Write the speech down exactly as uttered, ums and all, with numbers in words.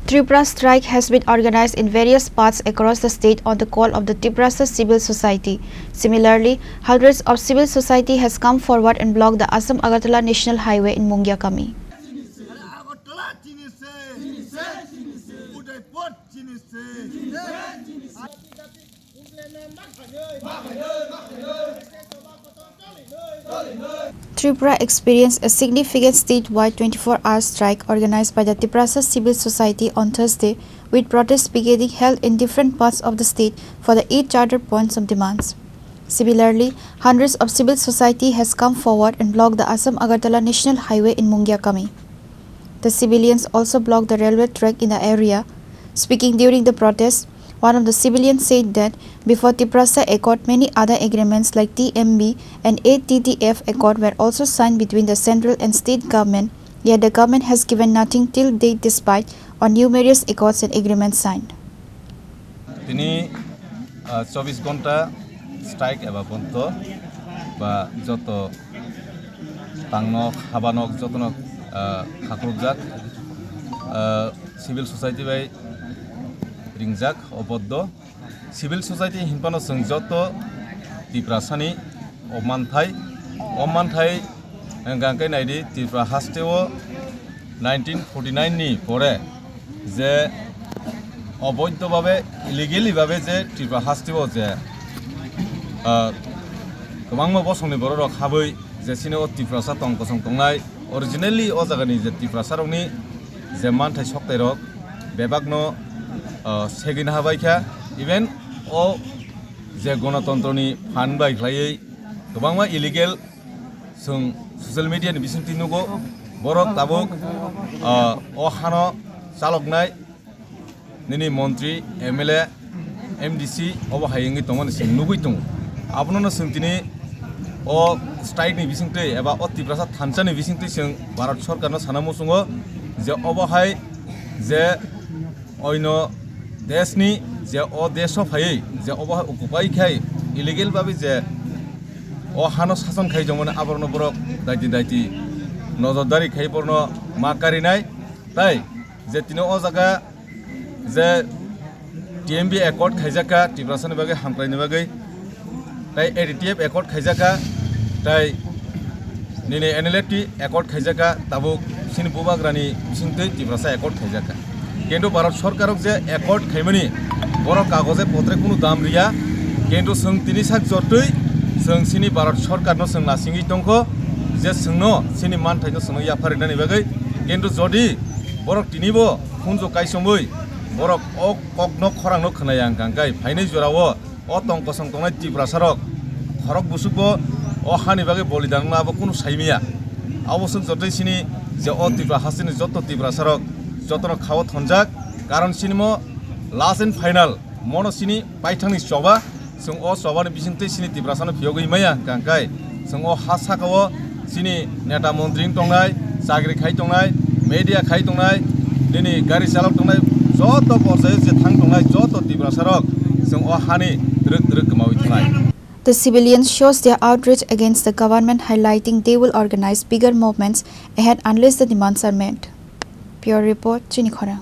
Tripura strike has been organized in various parts across the state on the call of the Tiprasa civil society. Similarly, hundreds of civil society has come forward and blocked the Assam Agartala National Highway in Mungia Kami. Tripura experienced a significant statewide twenty-four hour strike organized by the Tiprasa Civil Society on Thursday, with protests beginning held in different parts of the state for the eight charter points of demands. Similarly, hundreds of civil society has come forward and blocked the Assam Agartala National Highway in Mungia Kami. The civilians also blocked the railway track in the area. Speaking during the protest, one of the civilians said that before Tiprasa Accord, many other agreements like T M B and A T T F Accord were also signed between the central and state government, yet the government has given nothing till date despite on numerous accords and agreements signed. Tini, ah, chobbish ghonta strike eba bondo ba joto tangnok, habanok jotono, ah, khakrupjak, ah, civil society bai ringjak o bondo. Civil society hinphano chwng joto Tiprasani o manthai, o manthai hwnkha khe naidi Tripura hasteo nineteen forty nine ni pore je oboidho babe, illegally babe je Tripura hasteo je, ah, kwbangma bosongni bororok habwi je chini o Tiprasa tong kosong tongnai, originally o jagani je Tiprasarokni je manthai soktairok bebakno, ah, segwina habaikha, even o je gonotontroni phan bai khlaiwi kwbangma illegal chwng social media ni bisingtwi nugo, borok tabuk, ah, o hano chaloknai nini montri, M L A, M D C obo hai wngwi tongmani chwng nugwi tongo. Abonono chwng tini o strike ni bisingtwi eba o Tiprasa thansa ni bisingtwi chwng Bharat Sarkar no sana muchungo je obo hai je oino desh ni je o desh o phaiwi je obo hai occupy khai illegal babi je o hano sason khai jongmani aborokno borok daiti daiti nojordari khai borokno ma karinai. Tai je tini o jaga je T M B accord khaijakha Tiprasani bagwi hamkraini bagwi, tai A T T F accord khaijakha, tai nini N L F T accord khaijakha, tabuk chini bubagrani bisingtwi Tiprasa accord khaijakha. Kintu Bharat Sarkarok je accord khaimani borok kagoje potre kunu dam riya, kintu chwng tini sak jortwi chwng chini Bharat Sarkarno chwng nasingwi tongkho je chwngno chini manthaino chwngno yapharinani bagwi, kintu jodi borok tinibo khunju kaisomwi borok o kokno khorangno khwnaya hwnkha khe phainai jorao o tong kosong tongnai Tiprasarok khorok busukbo o hani bagwi bolidan wngna abo kunu saimaya. Abo chwng jotoi chini je o Tripura hasteni joto Tiprasarok jotono khao thonjak, karon chini mo last and final mono chini paithangni choba. Chwng o chobani bisingtwi chini Tiprasano phiyogwi maya hwnkha khe chwng o ha sakao chini neta montri wng tongnai, chakri khai tongnai, media khai tongnai, nini gari chalok tongnai, joto porjaio je thang tongnai joto Tiprasarok chwng o hani twrwk twrwk kwmawi thangnai. The civilians shows their outrage against the government, highlighting they will organize bigger movements ahead unless the demands are met. Bureau report, Chini Khorang.